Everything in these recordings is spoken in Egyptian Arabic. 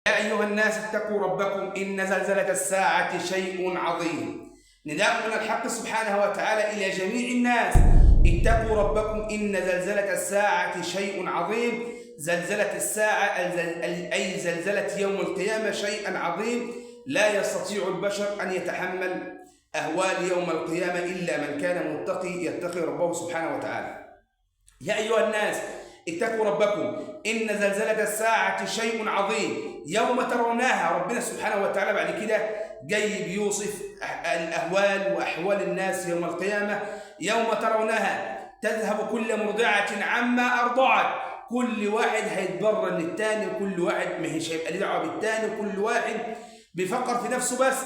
يا أيها الناس اتقوا ربكم إن زلزلة الساعة شيء عظيم. نداء من الحق سبحانه وتعالى إلى جميع الناس: اتقوا ربكم إن زلزلة الساعة شيء عظيم. زلزلة الساعة أي زلزلة يوم القيامة شيئا عظيم، لا يستطيع البشر أن يتحمل أهوال يوم القيامة إلا من كان متقي يتقي ربه سبحانه وتعالى. يا أيها الناس اتقوا ربكم إن زلزلة الساعة شيء عظيم يوم ترونها. ربنا سبحانه وتعالى بعد كده جاي بيوصف الأهوال وأحوال الناس يوم القيامة. يوم ترونها تذهب كل مرضعة عما أرضعت، كل واحد هيتبرر للتاني، وكل واحد مش هيبقى ليه دعوة بالتاني، وكل واحد بيفكر في نفسه بس.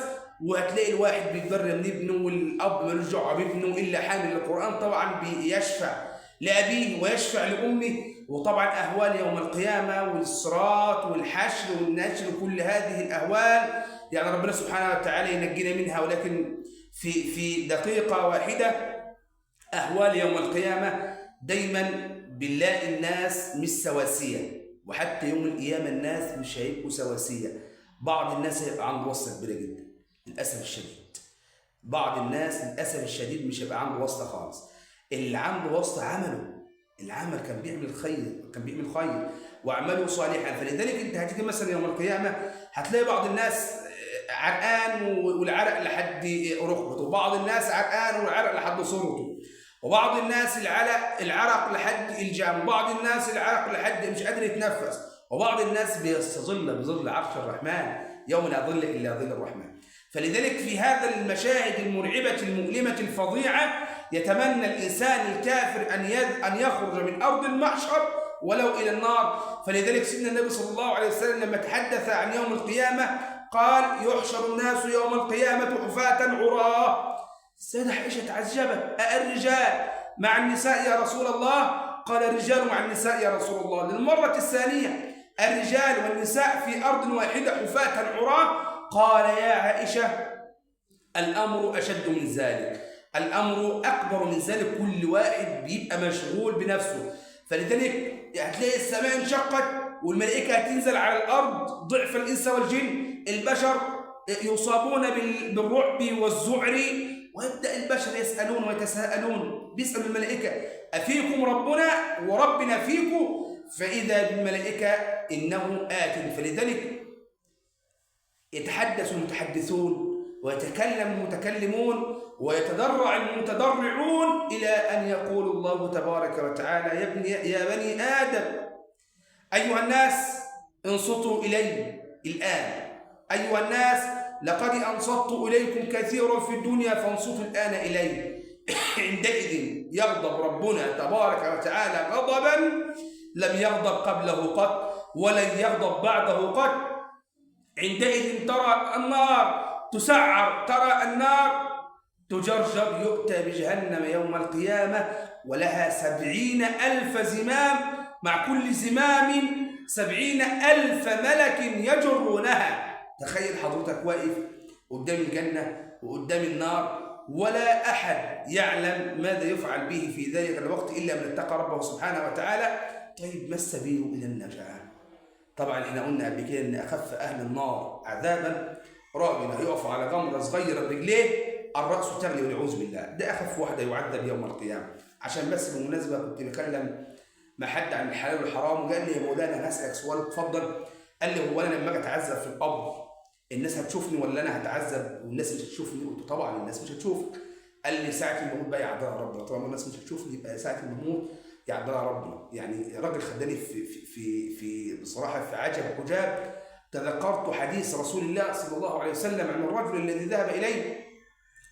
وهتلاقي الواحد بيتبرر من ابنه، والأب ملوش دعوة بابنه إلا حامل القرآن طبعا بيشفع لأبيه ويشفع لأمه. وطبعا أهوال يوم القيامة والصراط والحشر والنشر وكل هذه الأهوال يعني ربنا سبحانه وتعالى ينجينا منها، ولكن في دقيقة واحدة أهوال يوم القيامة دايما بنلاقي الناس مش سواسية، وحتى يوم القيامة الناس مش هيبقوا سواسية. بعض الناس هيبقى عنده واسطة كبيرة جدا للأسف الشديد، بعض الناس للأسف الشديد مش هيبقى عنده واسطة خالص. اللي عنده واسطة عمله العمل كان بيعمل خير، كان بيعمل خير وعمله صالحا. فلذلك انت هتيجي مثلا يوم القيامة هتلاقي بعض الناس عرقان والعرق لحد ركبته، وبعض الناس عرقان والعرق لحد صورته، وبعض الناس العرق لحد الجام، وبعض الناس العرق لحد مش قادر يتنفس، وبعض الناس بيستظل بظل عرش الرحمن يوم لا ظل الا ظل الرحمن. فلذلك في هذا المشاهد المرعبة المؤلمة الفظيعة يتمنى الإنسان الكافر أن يخرج من أرض المحشر ولو إلى النار. فلذلك سيدنا النبي صلى الله عليه وسلم لما تحدث عن يوم القيامة قال: يحشر الناس يوم القيامة حفاة عراة. السيدة عائشة تعجبت: أالرجال مع النساء يا رسول الله؟ قال: الرجال مع النساء يا رسول الله. للمرة الثانية: الرجال والنساء في أرض واحدة حفاة عراة. قال: يا عائشة الأمر أشد من ذلك، الأمر أكبر من ذلك، كل واحد بيبقى مشغول بنفسه. فلذلك هتلاقي السماء انشقت والملائكة هتنزل على الأرض ضعف الإنس والجن، البشر يصابون بالرعب والذعر، ويبدأ البشر يسألون ويتساءلون، بيسألوا الملائكة: أفيكم ربنا وربنا فيكم؟ فإذا بالملائكة إنه آت. فلذلك يتحدث المتحدثون ويتكلم المتكلمون ويتضرع المتضرعون إلى أن يقول الله تبارك وتعالى: يا بني آدم، أيها الناس انصتوا إلي الآن، أيها الناس لقد أنصت إليكم كثيرا في الدنيا فانصتوا الآن إلي. عندئذ يغضب ربنا تبارك وتعالى غضبا لم يغضب قبله قط ولن يغضب بعده قط. عندئذ ترى النار تسعر، ترى النار تجرجر، يؤتى بجهنم يوم القيامة ولها 70,000 زمام، مع كل زمام 70,000 ملك يجرونها. تخيل حضرتك واقف قدام الجنة وقدام النار ولا أحد يعلم ماذا يفعل به في ذلك الوقت إلا من اتقى ربه سبحانه وتعالى. طيب ما السبيل إلى النجاة؟ طبعا احنا قلنا قبل كده ان اخف اهل النار عذابا راجل هيقف على جمرة صغيرة برجليه الراس تغلي والعياذ بالله، ده اخف واحدة يعذب يوم القيامة. عشان بس بالمناسبة كنت بكلم مع حد عن الحلال والحرام وقال لي: يا مولانا انا هسالك سؤال، اتفضل. قال لي: هو انا لما اجي اتعذب في القبر الناس هتشوفني ولا انا هتعذب والناس مش هتشوفني؟ قلت طبعا الناس مش هتشوفك. قال لي: ساعة الموت بقى يعدلها ربنا، طبعا الناس مش هتشوفني يبقى ساعة الموت يعدلها ربنا. يعني راجل خدني في في في في بصراحة في عجب عجاب. تذكرت حديث رسول الله صلى الله عليه وسلم عن الرجل الذي ذهب إليه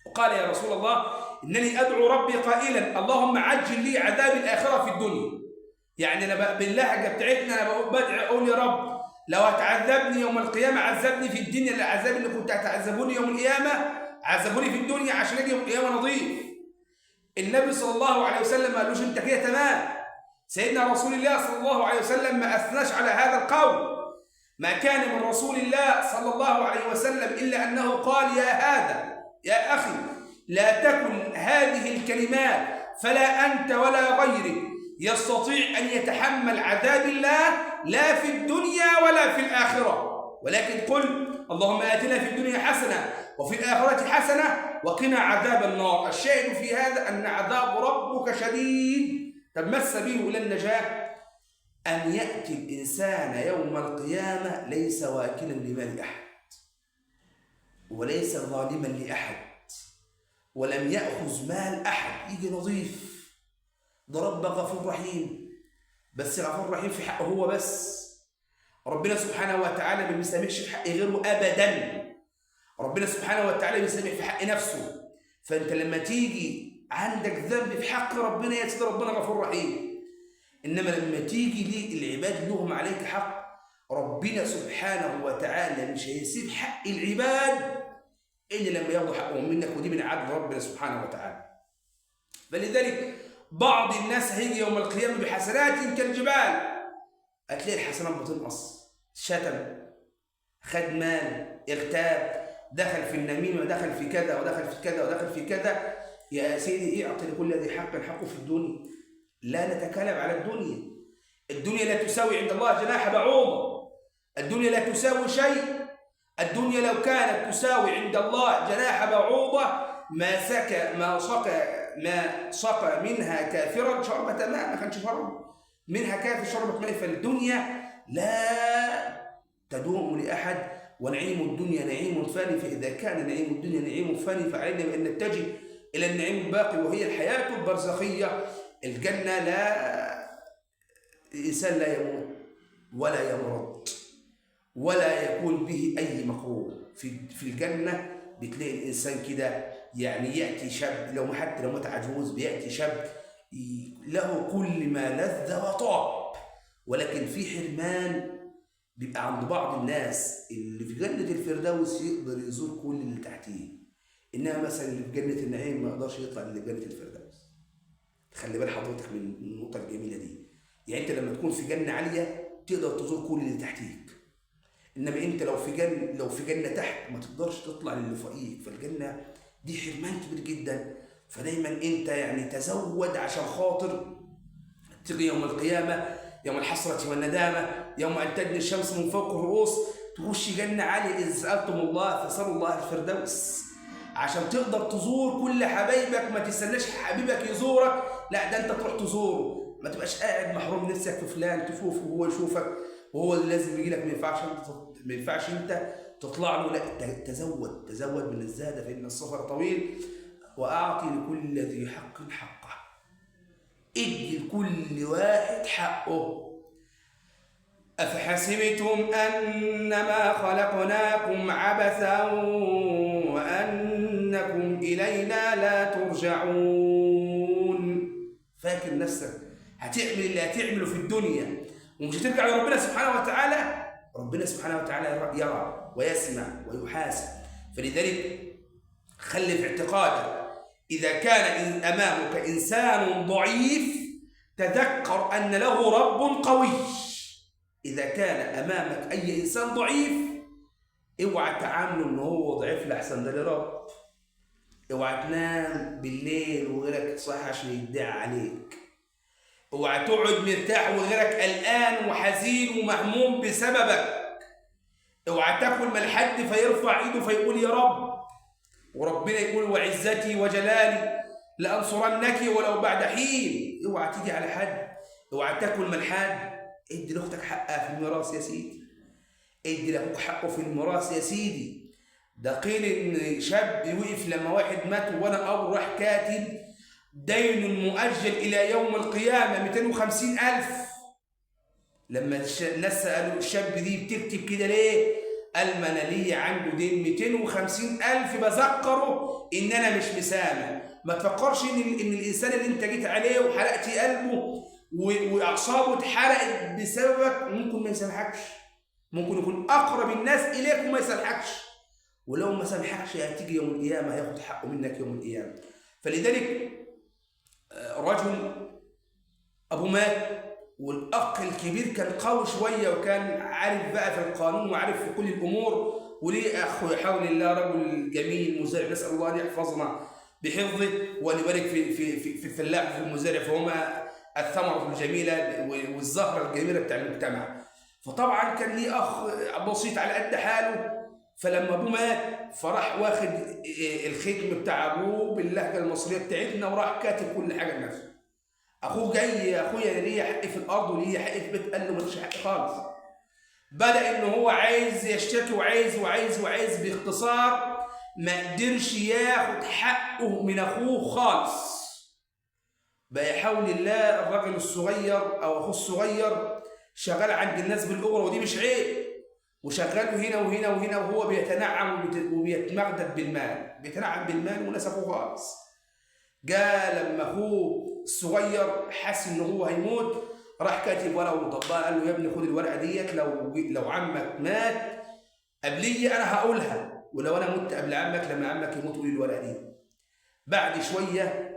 وقال: يا رسول الله إنني أدعو ربي قائلا اللهم عجل لي عذاب الآخرة في الدنيا. يعني أنا باللهجة بتاعتنا أنا بدعي أقول يا رب لو هتعذبني يوم القيامة عذبني في الدنيا، العذاب اللي كنت هتعذبوني يوم القيامة عذبوني في الدنيا عشان أجي يوم القيامة نظيف. النبي صلى الله عليه وسلم ما قالوش أنت كده تمام. سيدنا رسول الله صلى الله عليه وسلم ما أثناش على هذا القول. ما كان من رسول الله صلى الله عليه وسلم إلا أنه قال: يا هذا، يا أخي، لا تكن هذه الكلمات، فلا أنت ولا غيرك يستطيع أن يتحمل عذاب الله لا في الدنيا ولا في الآخرة. ولكن قل اللهم آتنا في الدنيا حسنة وفي الآخرة حسنة وقنا عذاب النار. الشاهد في هذا أن عذاب ربك شديد. طب ما السبيل إلى النجاة؟ أن يأتي الإنسان يوم القيامة ليس واكلا لمال أحد، وليس ظالما لأحد، ولم يأخذ مال أحد، يجي نظيف. ده رب غفور رحيم، بس غفور رحيم في حقه هو بس. ربنا سبحانه وتعالى ما بيسامحش في حق غيره أبدا. ربنا سبحانه وتعالى بيسامح في حق نفسه. فأنت لما تيجي عندك ذنب في حق ربنا يا سيدي ربنا غفور رحيم، إنما لما تيجي ليه العباد لهم عليك حق، ربنا سبحانه وتعالى مش هيسيب حق العباد إلا لما ياخدوا حقهم منك، ودي من عدل ربنا سبحانه وتعالى. فلذلك بعض الناس هيجي يوم القيامة بحسنات كالجبال، هتلاقي الحسنات بتنقص، شتم، خد مال، اغتاب، دخل في النميمة، دخل في كذا ودخل في كذا ودخل في كذا. يا سيدي اعطي لكل ذي حق حقه في الدنيا، لا نتكلم على الدنيا. الدنيا لا تساوي عند الله جناح بعوضة، الدنيا لا تساوي شيء. الدنيا لو كانت تساوي عند الله جناح بعوضة ما سقى منها كافرا شربة ماء، ما كانش شرب منها كافر شربة ماء. فالدنيا لا تدوم لأحد، ونعيم الدنيا نعيم فاني. فإذا كان نعيم الدنيا نعيم فاني فعلينا بأن نتجه إلى النعيم الباقي وهي الحياة البرزخية. الجنة لا الإنسان لا يموت ولا يمرض ولا يكون به أي مكروه. في الجنة بتلاقي الإنسان كده يعني يأتي شاب، لو حتى لو مات عجوز بيأتي شاب له كل ما لذ وطاب. ولكن في حرمان بيبقى عند بعض الناس اللي في جنة الفردوس يقدر يزور كل اللي تحتيه، إنما مثلا اللي في جنة النعيم ما يقدرش يطلع اللي في جنة الفردوس. خلي بال حضرتك من النقطة الجميلة دي. يعني أنت لما تكون في جنة عالية تقدر تزور كل اللي تحتيك، إنما أنت لو في جنة تحت ما تقدرش تطلع للي فوقيك. فالجنة دي حرمان كبير جدا. فدايما أنت يعني تزود عشان خاطر تيجي يوم القيامة، يوم الحسرة والندامة، يوم أن تدني الشمس من فوق الرؤوس، تخش جنة عالية. إذا سألتم الله فسألوا الله الفردوس، عشان تقدر تزور كل حبايبك. ما تستناش حبيبك يزورك، لا ده أنت تروح تزوره. ما تبقاش قاعد محروم نفسك في فلان تشوفه وهو يشوفك وهو اللي لازم يجي لك، ما ينفعش أنت تطلع له. لا، تزود، تزود من الزاد فإن السفر طويل. وأعطي لكل ذي حق حقه، ادي لكل واحد حقه. أفحسبتم أنما خلقناكم عبثا وأنكم إلينا لا ترجعون. فاكر نفسك هتعمل اللي هتعمله في الدنيا ومش هترجع لربنا سبحانه وتعالى؟ ربنا سبحانه وتعالى يرى ويسمع ويحاسب. فلذلك خلي في اعتقادك إذا كان أمامك إنسان ضعيف تذكر أن له رب قوي. إذا كان أمامك أي إنسان ضعيف اوعى تعامله إن هو ضعيف لأحسن ده لرب. اوعى تنام بالليل وغيرك صاحي عشان يدعي عليك. اوعى تقعد مرتاح وغيرك قلقان وحزين ومهموم بسببك. اوعى تاكل من حد فيرفع ايده فيقول يا رب، وربنا يقول وعزتي وجلالي لأنصرنك ولو بعد حين. اوعى تيجي على حد، اوعى تاكل من حد. ادي لاختك حقها في الميراث يا سيدي، ادي لاخوك حقه في الميراث يا سيدي. ده قيل ان شاب وقف لما واحد مات وانا ابو راح كاتب دين مؤجل الى يوم القيامه 250,000. لما الناس سالوا الشاب دي بتكتب كده ليه؟ قال ما انا ليا عنده دين 250,000 بذكره ان انا مش مسامح. ما تفكرش ان الانسان اللي انت جيت عليه وحرقت قلبه واعصابه اتحرقت بسببك ممكن ما يسامحكش، ممكن يكون اقرب الناس اليك وما يسامحكش، ولو ما سامحكش هتيجي يوم القيامه هياخد حقه منك يوم القيامه. فلذلك رجل ابوه مات والاخ الكبير كان قوي شويه وكان عارف بقى في القانون وعارف في كل الامور، وليه اخ حول الله رجل جميل مزارع، نسال الله ان يحفظنا بحفظه وان يبارك في في في الفلاح وفي المزارع، فهما الثمره الجميله والزهره الجميله بتاع المجتمع. فطبعا كان ليه اخ بسيط على قد حاله، فلما ابوه مات فراح واخد الختم بتاع ابوه باللهجة المصرية بتاعتنا وراح كاتب كل حاجة لنفسه. اخوه جاي، يا اخويا ليا حق في الارض وليا حق في البيت، قال له مالكش حق خالص. بدا ان هو عايز يشتكي وعايز وعايز وعايز، باختصار ما قدرش ياخد حقه من اخوه خالص. بقى يحاول الله الراجل الصغير او اخوه الصغير شغال عند الناس بالاجرة، ودي مش عيب، وشغالة هنا وهنا وهنا، وهو بيتنعم وبيتمغدد بالمال، بيتنعم بالمال وناس اخوه خالص. جاء لما اخوه الصغير حس ان هو هيموت، راح كاتب ورقة وطبقها، قال له يا ابني خد الورقة ديت، لو عمك مات قبلي انا هقولها، ولو انا مت قبل عمك لما عمك يموت قولي الورقة دي. بعد شوية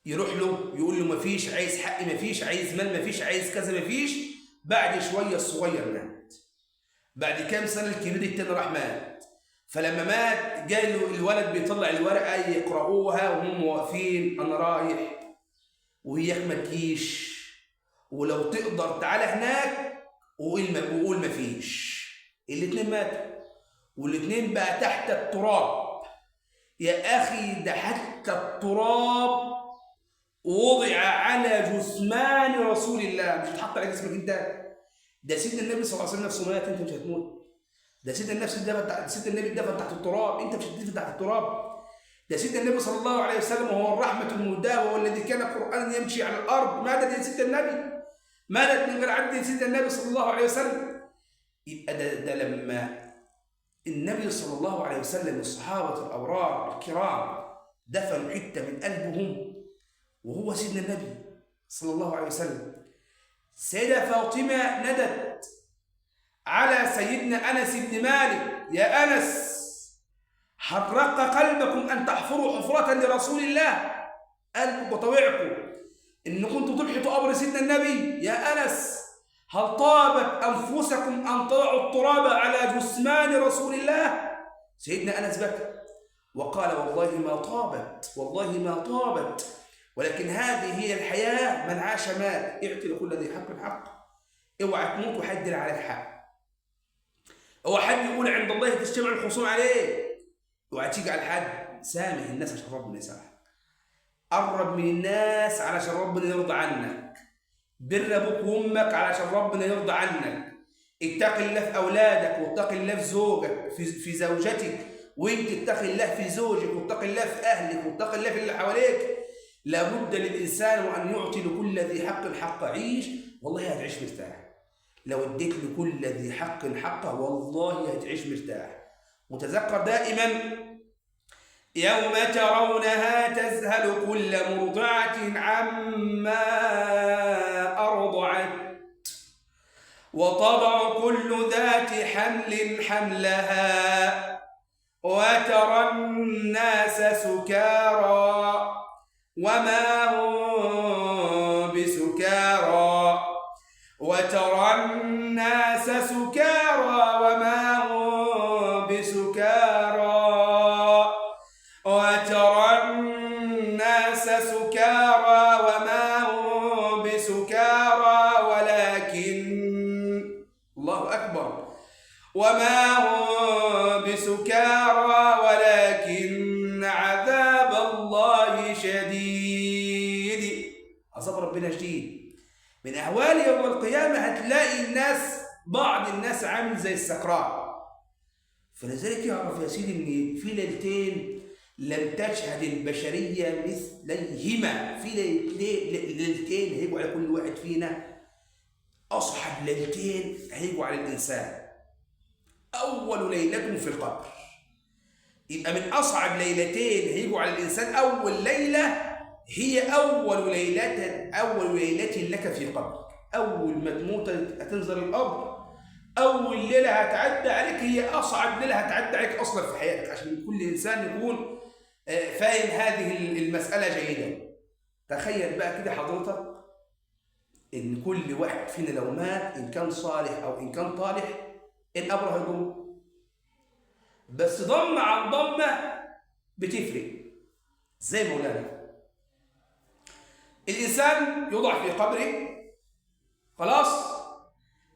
يروح له يقول له مفيش، عايز حق مفيش، عايز مال مفيش، عايز كذا مفيش. بعد شوية الصغير مات. بعد كام سنة الكبير التاني راح مات. فلما مات جاي له الولد بيطلع الورقة يقرأوها وهم واقفين، انا رايح وإياك ما تجيش، ولو تقدر تعالى هناك وقول مفيش. الاتنين ماتوا والاتنين بقى تحت التراب. يا اخي ده حتى التراب وضع على جثمان رسول الله، مش هتحط على جسمك انت. ده سيدنا النبي صلى الله عليه وسلم نفسه مات، انت مش هتموت. ده سيدنا النفس دفن، سيدنا النبي اتدفن تحت التراب، انت مش هتدفن تحت التراب. ده سيدنا النبي صلى الله عليه وسلم وهو الرحمة المهداة، وهو الذي كان قرآنا يمشي على الأرض، مدد يا سيدنا النبي، مدد من غير عد سيدنا النبي صلى الله عليه وسلم. يبقى ده لما النبي صلى الله عليه وسلم والصحابة الأبرار الكرام دفنوا حتة من قلبهم وهو سيدنا النبي صلى الله عليه وسلم. سيدة فاطمة ندت على سيدنا أنس بن مالك، يا أنس حرق قلبكم أن تحفروا حفرة لرسول الله، قلبكم وطوعكم إن كنتم تبحثوا قبر سيدنا النبي. يا أنس هل طابت أنفسكم أن تضعوا التراب على جثمان رسول الله؟ سيدنا أنس بكى وقال والله ما طابت، والله ما طابت، ولكن هذه هي الحياة، من عاش مات. اعطي لكل ذي حق حق، اوعى تموت وحد عليك حق، اوعى حد يقول عند الله تجتمع الخصوم عليه، اوعى تيجي على حد. سامح الناس عشان ربنا يسامحك، قرب من الناس علشان ربنا يرضى عنك، بر ابوك وامك علشان ربنا يرضى عنك، اتق الله في اولادك، واتق الله في زوجك في زوجتك، وانت اتق الله في زوجك، واتق الله في اهلك، واتق الله في اللي حواليك. لابد للانسان وان يعطي لكل ذي حق حقه. عيش والله هتعيش مرتاح، لو اديت لكل ذي حق حقه والله هتعيش مرتاح. وتذكر دائما يوم ترونها تذهل كل مرضعة عما أرضعت وتضع كل ذات حمل حملها وترى الناس سكارى وما هم بسكارى وترى الناس سكارى وما هم بسكارى وترى الناس سكارى وما هم بسكارى ولكن الله أكبر وما هم بسكارى ولكن عذاب الله شديد. عذاب ربنا شديد. من أهوال يوم القيامة هتلاقي الناس، بعض الناس عامل زي السكران. فلذلك يعرف يا سيدي إن في ليلتين لم تشهد البشرية مثليهما، في ليلتين هيجوا على كل واحد فينا، أصعب ليلتين هيجوا على الإنسان. أول ليلة في القبر، يبقى من أصعب ليلتين هيجوا على الإنسان أول ليلة هي أول ليلة لك في قبرك. أول ما تموت هتنزل القبر، أول ليلة هتعدي عليك هي أصعب ليلة هتعدي عليك أصلا في حياتك، عشان كل إنسان يكون فاهم هذه المسألة جيدا. تخيل بقى كده حضرتك إن كل واحد فينا لو مات، إن كان صالح أو إن كان طالح، القبر هيضم، بس ضمة عن ضمة بتفرق. زي مولانا الإنسان يوضع في قبره، خلاص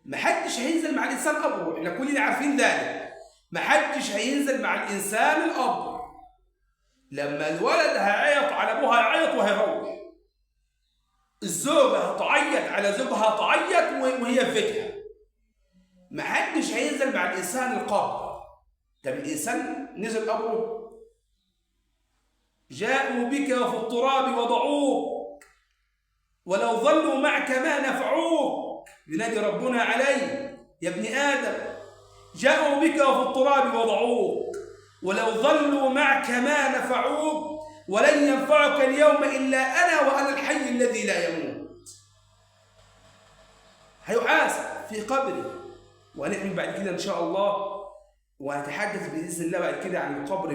محدش هينزل مع الإنسان قبره، احنا كلنا عارفين ذلك. محدش هينزل مع الإنسان القبر. لما الولد هيعيط على أبوه هيعيط وهيروح، الزوجة هتعيط على زوجها هتعيط وهي في بيتها. محدش هينزل مع الإنسان القبر. طب الإنسان نزل قبره، جاءوا بك في التراب وضعوك ولو ظلوا معك ما نفعوك. ينادي ربنا عليه يا ابن آدم، جاءوا بك وفي التراب وضعوك ولو ظلوا معك ما نفعوك ولن ينفعك اليوم إلا أنا وأنا الحي الذي لا يموت. هيحاسب في قبره، وهنعمل بعد كده إن شاء الله وهنتحدث بإذن الله بعد كده عن القبر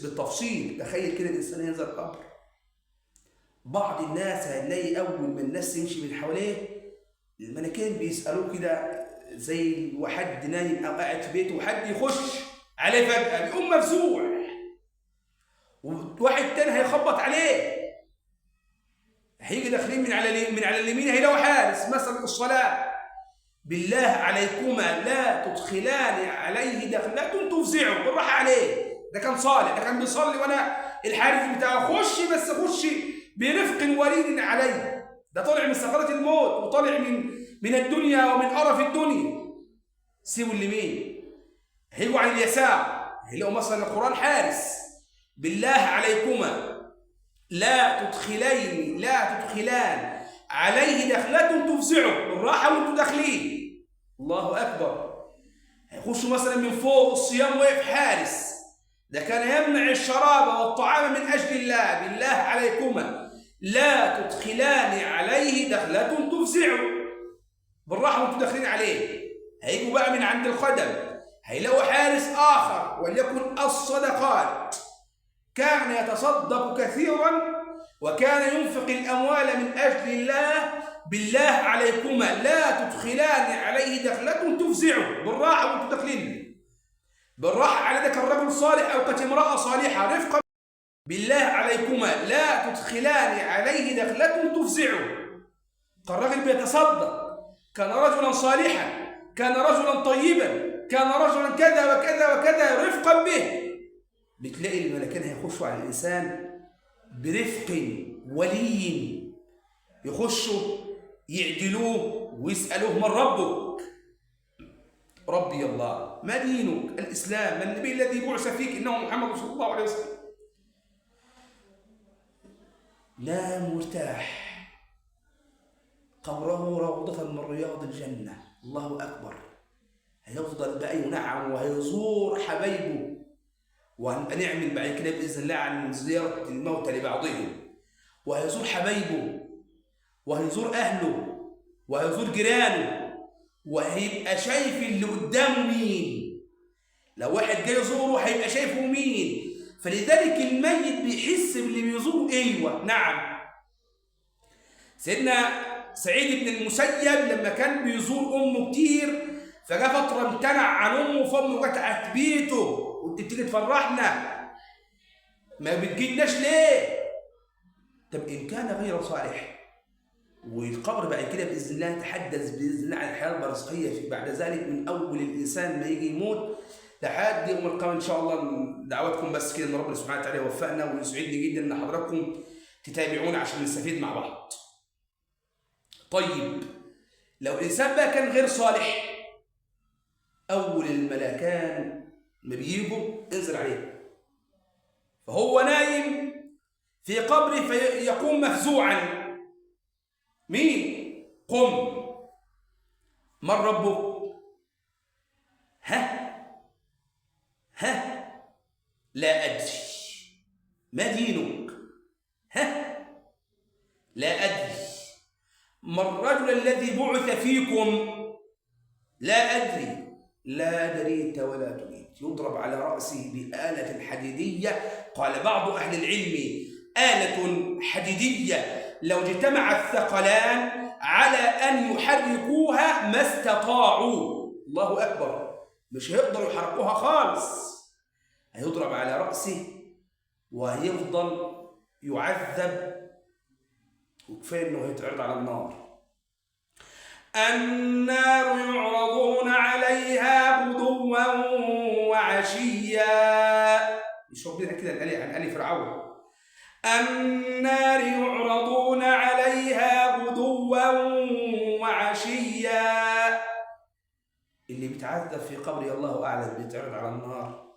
بالتفصيل. تخيل كده الإنسان ينزل القبر، بعض الناس هنلاقي أول ما الناس يمشي من حواليه الملكين بيسألوه كده زي وحد نايم أو قاعد في بيته وحد يخش عليه فجأة بيقوم مفزوع، وواحد تاني هيخبط عليه، هيجي داخلين من على اليمين هيلاقوا حارس مثلا الصلاة. بالله عليكما لا تدخلان عليه دخلة تفزعه، بالراحة عليه، ده كان صالح، ده كان بيصلي وانا الحارس بتاعه خشي بس خشي برفق ولين عليه، ده طالع من سكرات الموت وطالع من الدنيا ومن قرف الدنيا. سيبوا اليمين، هيجوا على اليسار هيلاقوا مثلا القرآن حارس. بالله عليكما لا تدخلان عليه دخلة تفزعه، بالراحة وانتوا داخلين. الله أكبر. هيخشوا مثلا من فوق الصيام واقف حارس، ده كان يمنع الشراب والطعام من أجل الله. بالله عليكما لا تدخلان عليه دخلة تفزعه، بالراحة وانتوا داخلين عليه. هيجوا بقى من عند الخدم هيلاقوا حارس آخر وليكن الصدقات، كان يتصدق كثيرا وكان ينفق الأموال من أجل الله. بالله عليكما لا تدخلان عليه دخلة تفزعه، بالراحة وانتوا داخلين، بالراحة على ذاك الرجل صالح أو كانت امرأة صالحة، رفقا. بالله عليكما لا تدخلان عليه دخلة تفزعه. كان الرجل بيتصدق، كان رجلا صالحا، كان رجلا طيبا، كان رجلا كذا وكذا وكذا، رفقا به. بتلاقي الملكين هيخشوا على الإنسان برفق ولين، يخشوا يعدلوه ويسألوه من ربك؟ ربي الله. ما دينك؟ الإسلام. ما النبي الذي بعث فيك؟ إنه محمد صلى الله عليه وسلم. نام مرتاح، قبره روضة من رياض الجنة. الله أكبر. هيفضل بقى ينعم وهيزور حبايبه، وهنعمل بعد كده بإذن الله عن زيارة الموتى لبعضهم، وهيزور حبايبه وهيزور أهله وهيزور جيرانه، وهيبقى شايف اللي قدامه مين. لو واحد جاي يزوره هيبقى شايفه مين. فلذلك الميت بيحس باللي بيزوره. ايوه نعم. سيدنا سعيد بن المسيب لما كان بيزور امه كتير، فجاء فترة امتنع عن امه، فامه جت على بيته وانت بتيجي تفرحنا ما بتجيناش ليه؟ طب ان كان غير صالح. والقبر بعد كده باذن الله نتحدث باذن الله عن الحياة البرزخية بعد ذلك، من اول الانسان ما يجي يموت لحد يوم القيامة ان شاء الله. دعواتكم بس كده ان ربنا سبحانه وتعالى يوفقنا، ويسعدني جدا ان حضراتكم تتابعونا عشان نستفيد مع بعض. طيب لو الانسان بقى كان غير صالح، اول الملكان ما بيجوا انزل عليه، فهو نايم في قبره فيقوم مفزوعا. مين؟ قم. من ربك؟ ها ها لا أدري. ما دينك؟ ها لا أدري. ما الرجل الذي بعث فيكم؟ لا أدري. لا دريت ولا تريد. يضرب على رأسه بآلة حديدية. قال بعض أهل العلم آلة حديدية لو اجتمع الثقلان على أن يحركوها ما استطاعوا. الله أكبر، مش هيقدروا يحركوها خالص. هيضرب على رأسه وهيفضل يعذب، وكفاية إنه هيتعرض على النار. النار يعرضون عليها غدوا وعشيا. مش ربنا كده عن آل فرعون؟ النار يعرضون عليها غدوا وعشيا. اللي بيتعذب في قبره الله أعلم بيتعرض على النار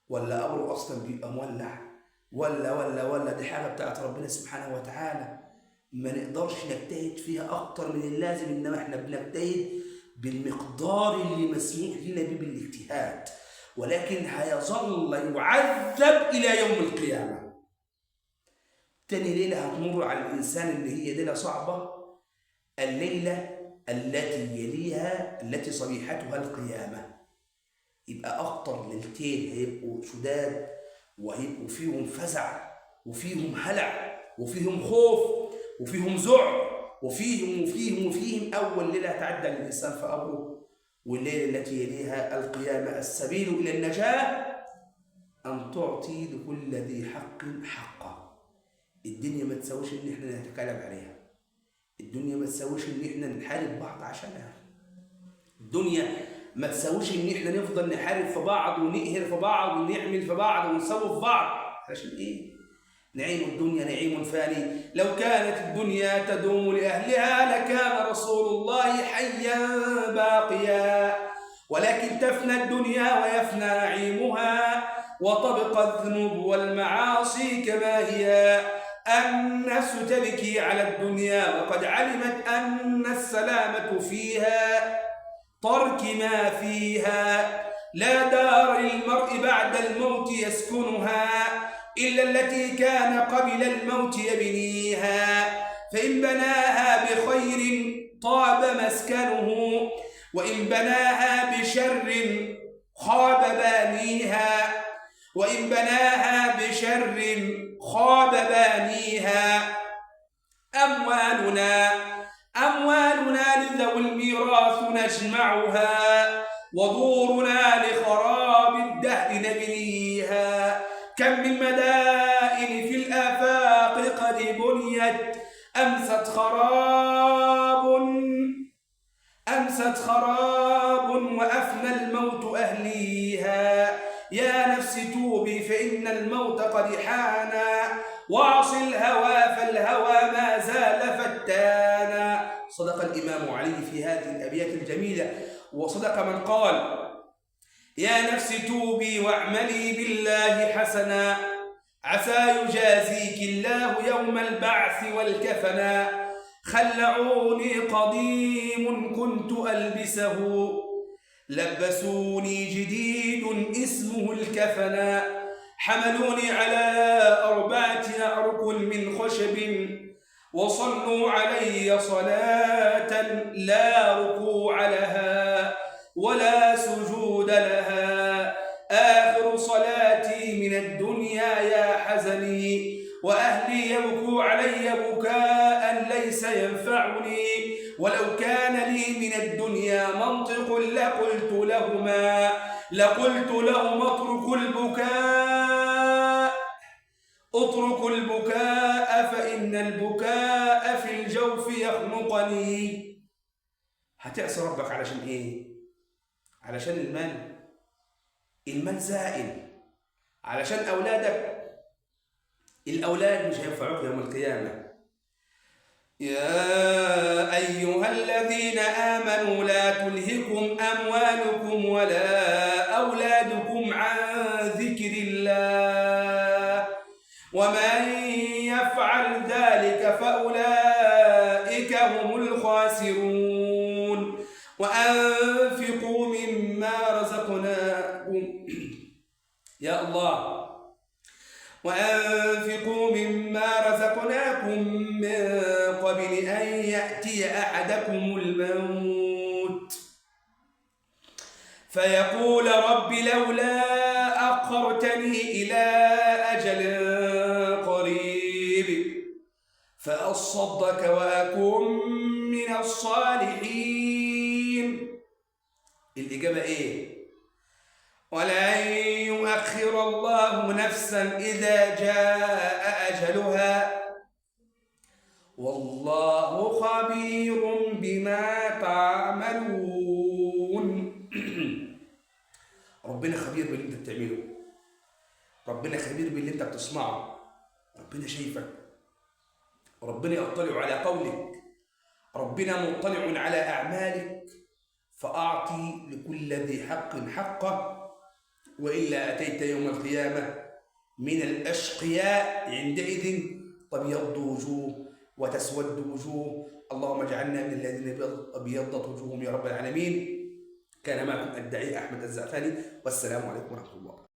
ولا قبره أصلا بيبقى مولع ولا ولا ولا. دي حاجة بتاعت ربنا سبحانه وتعالى، ما نقدرش نجتهد فيها أكتر من اللازم، إنما إحنا بنجتهد بالمقدار اللي مسموح لنا به بالاجتهاد، ولكن هيظل يعذب إلى يوم القيامة. تاني ليلة هتمر على الإنسان اللي هي ليلة صعبة، الليلة التي يليها التي صبيحتها القيامة. يبقى أخطر ليلتين هيبقوا شداد، وهيبقوا فيهم فزع وفيهم هلع وفيهم خوف وفيهم ذعر وفيهم وفيهم وفيهم. أول ليلة هتعدى للإنسان في قبره، والليلة التي يليها القيامة. السبيل إلى النجاة أن تعطي لكل ذي حق حقه. الدنيا ما تساويش إن إحنا نتكلم عليها، الدنيا ما تساويش إن إحنا نحارب بعض عشانها، الدنيا ما تساويش إن إحنا نفضل نحارب في بعض ونقهر في بعض ونعمل في بعض ونسوي في بعض. عشان إيه؟ نعيم الدنيا نعيم فاني، لو كانت الدنيا تدوم لأهلها لكان رسول الله حيا باقيا، ولكن تفنى الدنيا ويفنى نعيمها وتبقى الذنوب والمعاصي كما هي. النفس تبكي على الدنيا وقد علمت أن السلامة فيها ترك ما فيها، لا دار للمرء بعد الموت يسكنها إلا التي كان قبل الموت يبنيها، فإن بناها بخير طاب مسكنه، وإن بناها بشر خاب بانيها، وإن بناها بشر خاب بانيها. أموالنا لذوي الميراث نجمعها، ودورنا لخراب الدهر نبنيها. كم من مدائن في الآفاق قد بنيت، أمست خراب وأفنى الموت أهليها. يا نفس توبي فإن الموت قد حانا، واعص الهوى فالهوى ما زال فتانا. صدق الإمام علي في هذه الأبيات الجميلة، وصدق من قال: يا نفس توبي واعملي بالله حسنا، عسى يجازيك الله يوم البعث والكفنا. خلعوني قديم كنت ألبسه، لبسوني جديد اسمه الكفنا. حملوني على 4 أعرق من خشب، وصلوا علي صلاة لا ركوع لها ولا سجود لها. آخر صلاتي من الدنيا يا حزني، وأهلي يبكوا علي بكاء ليس ينفعني. ولو كان لي من الدنيا منطق لقلت لهم اتركوا البكاء فإن البكاء في الجوف يخنقني. هتعصي ربك علشان إيه؟ علشان المال. المال زائل. علشان أولادك، الأولاد مش هينفعوك يوم القيامة. يا أيها الذين آمنوا لا تلهكم أموالكم ولا أولادكم عن ذكر الله، ومن يفعل ذلك فأولئك هم الخاسرون. وأنفقوا مما رزقناكم يا الله، وأنفقوا مما رزقناكم من قبل أن يأتي أحدكم الموت فيقول رب لولا أخرتني إلى أجل قريب فأصدق وأكن من الصالحين. الإجابة إيه؟ ولن يؤخر الله نفسا إذا جاء أجلها والله خبير بما تعملون. ربنا خبير باللي انت بتعمله، ربنا خبير باللي انت بتصنعه، ربنا شايفك، ربنا يطلع على قولك، ربنا مطلع على أعمالك. فأعطي لكل ذي حق حقه، وإلا أتيت يوم القيامة من الأشقياء، عندئذ تبيض وجوه وتسود وجوه. اللهم اجعلنا من الذين ابيضت وجوههم يا رب العالمين. كان معكم الداعي أحمد الزعفاني، والسلام عليكم ورحمة الله.